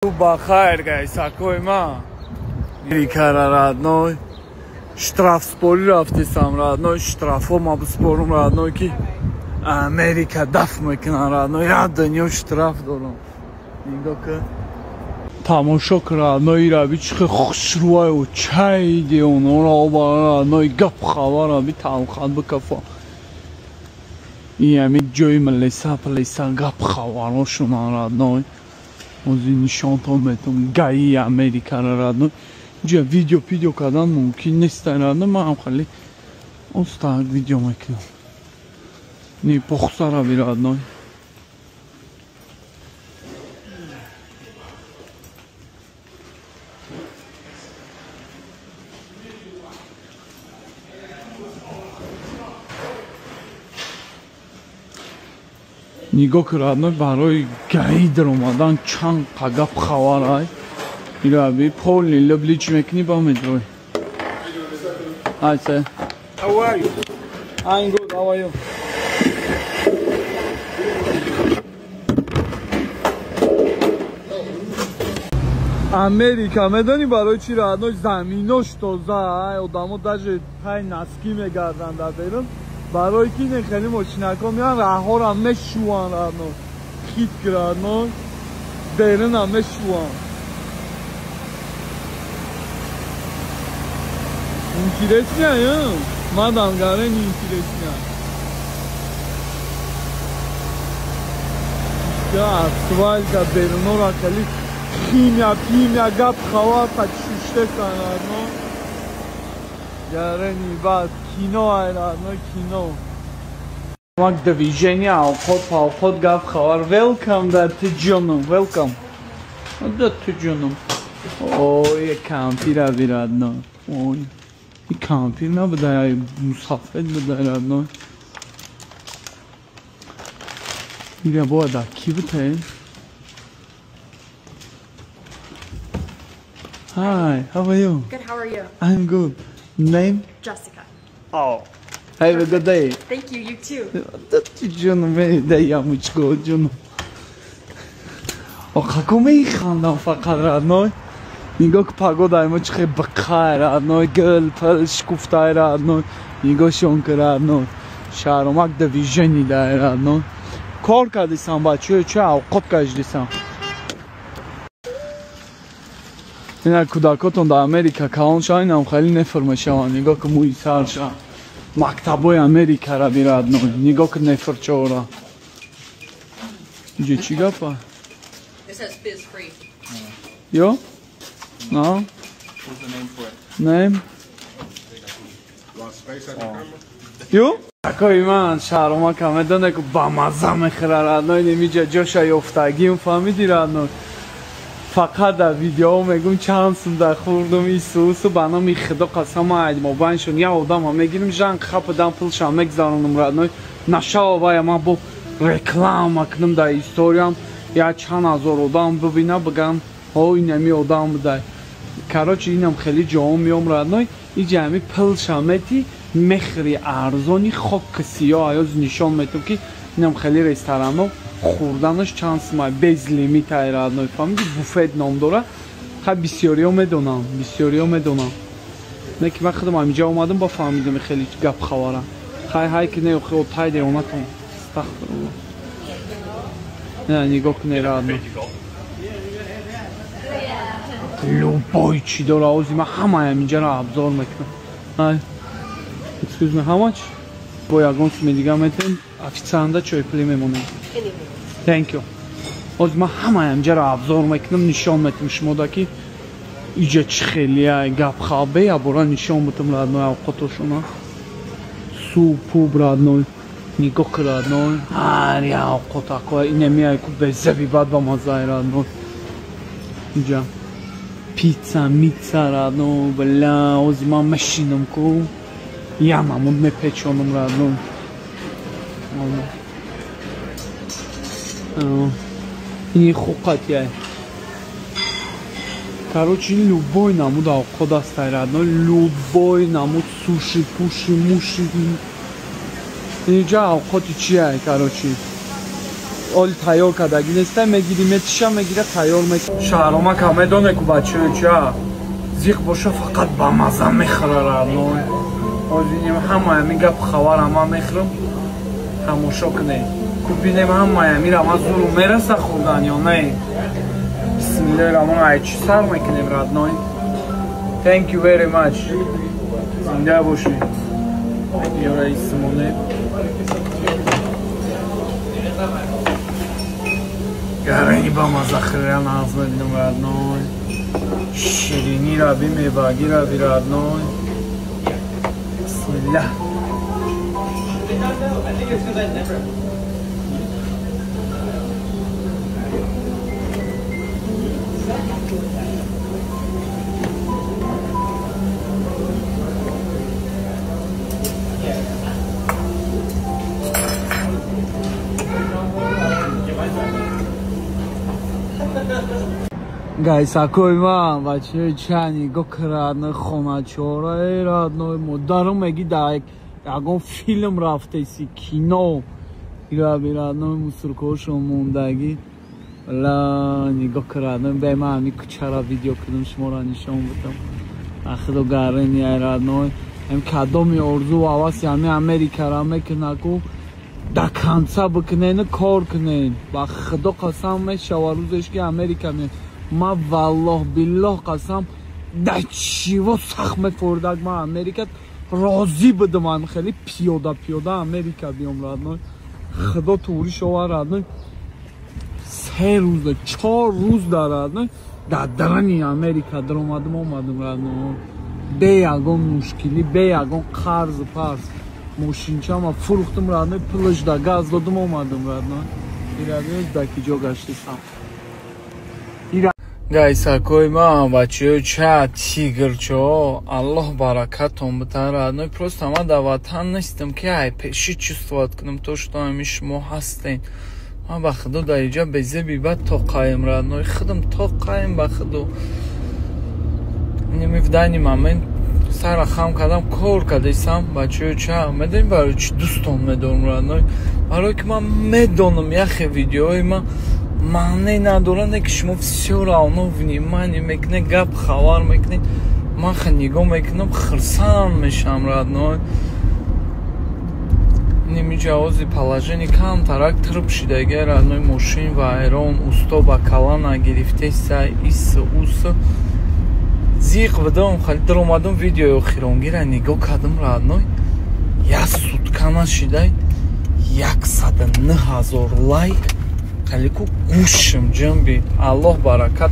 Бахайр, guys, акой ма. Америкара, родной. Штраф спори рафтесам, родной. Штрафо ма спорум, родной, ки Америка даф мекунан, родной. Я дунё штраф дорам. Нигоҳ кун. Тамошо кун, родной, ира би чӣ хушрӯаю чай деонора обара, родной, гап хабара би талхат бикафа. Ин ҳами ҷои милиса пилиса гап хабарошунан, родной. Ози нишонтон метон ГАИ Америкара, родной. Ҷа видео пидео кардан мумкин нест, родной. Ман ҳам хеле остак видео мекунам. Не похсара би, родной. Нигоҳ кун, родной, барои ГАИ даромадан чанд қагап хабар ай. Ира би полни лаблич мекунӣ ба метрой. Hi, sir. How are you? I'm good. How are you? Америка медонӣ барои чӣ, родной, заминош тоза ай, одамо даже тай носки мегарданд дар берун. Барои ки не хеле мошинако меян раҳҳоро мешӯянд, родной. Хит родной, берунам мешӯянд. Интересно, мадам гарен интересно. Асфальта берунора хеле химия, пимия, гап хавар шуштесан, родной. Гарени бад кино ай, родной, кино. Мак движение, авқот, павқот, гап хабар. Welcome да ту ҷонум, welcome. Да ту ҷонум. Ой, кампира би, родной. Ой, и кампир набуда, ай мусафед буда, родной. Ира бояд да ки бутае? Hi, how are you? Good, how are you? I'm good. Name? Jessica. Oh. Have a good day. Thank you, you too. ҷонум, ямучко, ҷонум. Оқа механдам фақат, родной. Нигоҳ ки погода мо чӣ хел бақай, родной, гул пил шукуфтай, родной. Нигоҳшон ки, родной. Шаҳромак движение дай, родной. Кор кардисам, бачаё, чӣ авқот кашдисам. Ина кӯдакотон дар Америка калон шаванд, инам хеле нефр мешаванд. Нигоҳ ки мӯи сарша. Мактабҳои Америкара би, родной. Нигоҳ ки нефрчора. Иҷо чӣ гапа? It says fizz free. Ё? No? What's the name for it? Name? You want space at the camera? Ё? Акои ман шаҳромака медоне ки бамазза мехӯра, родной, немиҷа ҷоша ёфтагим, фаҳмидӣ, родной? Фақат дар видеоҳо мегум чанд сум дар хӯрдум исусу ба номи худо қасам мобайншон я одама мегирим жан хападан пулшам мегзаронам, родной. Нашава вая ман бо реклама кунам дар историям я чанд ҳазор одам бибина бигам ҳо инами одам будай. Короче, инам хеле ҷоҳо меом, родной, иҷа ҳами пулшам мети мехӯри арзони хоки сиёҳ аёз нишон метум ки инам хеле ресторано хӯрданаш чанд сумай без лимит ай, родной, фаҳмиди, буфет ном дора. Хай бисёриҳо медонам, бисёриҳо медонам. Не ки ман худам ҳаминҷа омадам ба фаҳмидам хеле гап хабара. Хай ҳай ки не охи отай деонатон. Астағфируллоҳ. Не нигоҳ кунед, родной. Любой чӣ дора, ози ман ҳамаи ҳаминҷаро абзор мекунам. Ай. Excuse me, how much? Бо ягон суми дига метем, официанда чойпулӣ мемонем. Thank you. Оз ман ҳамаи ҳаминҷаро абзор мекунам, нишон метам шумода ки иҷа чӣ хелия гап хабе, ябора нишон бутам, родной, авқотошона. Суп, пуб, родной. Нигоҳ ки, родной. Ҳар я авқот ако инамия ку безаби бад ба маззаи, родной. Иҷа пицца, митса, родной, бля, ози ман мешинам ку. Я намуд мепечонам, родной. Ини хуқатия. Короче, любой намуд авқот аст, родной, любой намуд суши, пуши, муши. Инҷа авқоти чия, короче? Оли тайёр кардаги неста, мегири метиша, мегира тайёр мекунад. Шаҳромака медоне ку бачаё ча зиқ боша фақат ба маза мехӯра родной. Озинем ҳамаи ҳамин гап хабара ман мехӯрам, тамошо кунед. Ку бинем ҳамаи ҳамира ман зуру мераса хӯрдан ё не. Бисмиллоҳи раҳмони ай чӣ сар мекунем родной. Thank you very much. Зинда бошед. Ёра исмоне. Гарани ба маза хӯрдан нағз мебинам родной. Ширинӣ раби мевагӣ раби родной. Бисмиллаҳ. Гайсакои ман бачаи ча нигоҳ родной, хоначора родной, модарам меги дар ягон филм рафтеси кино. Ираби родной мусуркошон мондагӣ. Ла нигоҳ родной, бе ман ҳамин кӯчара видео кунам, шуморо нишон бидам. Ахидо гарени ай родной. Ҳам кадоми орзу ҳаваси ҳамин Америкара мекуна ку да конца бикунен, кор кунен. Ба худо қасам мешава рӯзеш ки Америка меяд. Ма валлоҳ биллоҳ қасам да чиво сахт мефордак ма Америка розӣ будам, ам хеле пиёда пиёда Америка биём родной. Худо тури шова родной. 3 рӯз 4 рӯз дар родной дар дарани Америка даромадам омадам родной. Бе ягон мушкилӣ, бе ягон қарзу парз. Мошинчама фурӯхтам родной, пулаш да газ додам омадам родной. Ирадиёз да ки ҷо гаштисам. Гайсакои ман бачаё ча тигрчо, Аллоҳ баракатон битан родной. Просто ман дар ватан нестам ки ай пеши чувствовать кунам то что ҳами шумо ҳастен. Ман ба худо дар иҷа безеби бад тоқаем родной, худам тоқаем ба худо. Ними в данный момент сара хам кардам, кор кардесам бачаё ча медонӣ барои чӣ дӯстон медорам родной? Барое ки ман медонам яхе видеои ман маъне надоранд, ки шумо всё равно внимание мекунед, гап хабар мекунед. Ман ха нигоҳ мекунам, хирсанд мешавам родной. Ними ҷавози положение камтарак тирб шидаги родной, мошин вайрон, усто ба кала нагирифтеса, ис ус зиқ будам, хали даромадам видеои охиронгира нигоҳ кардам родной. Як сутка нашидай 109 000 лайк. Халику гӯшам ҷамби. Аллоҳ баракат.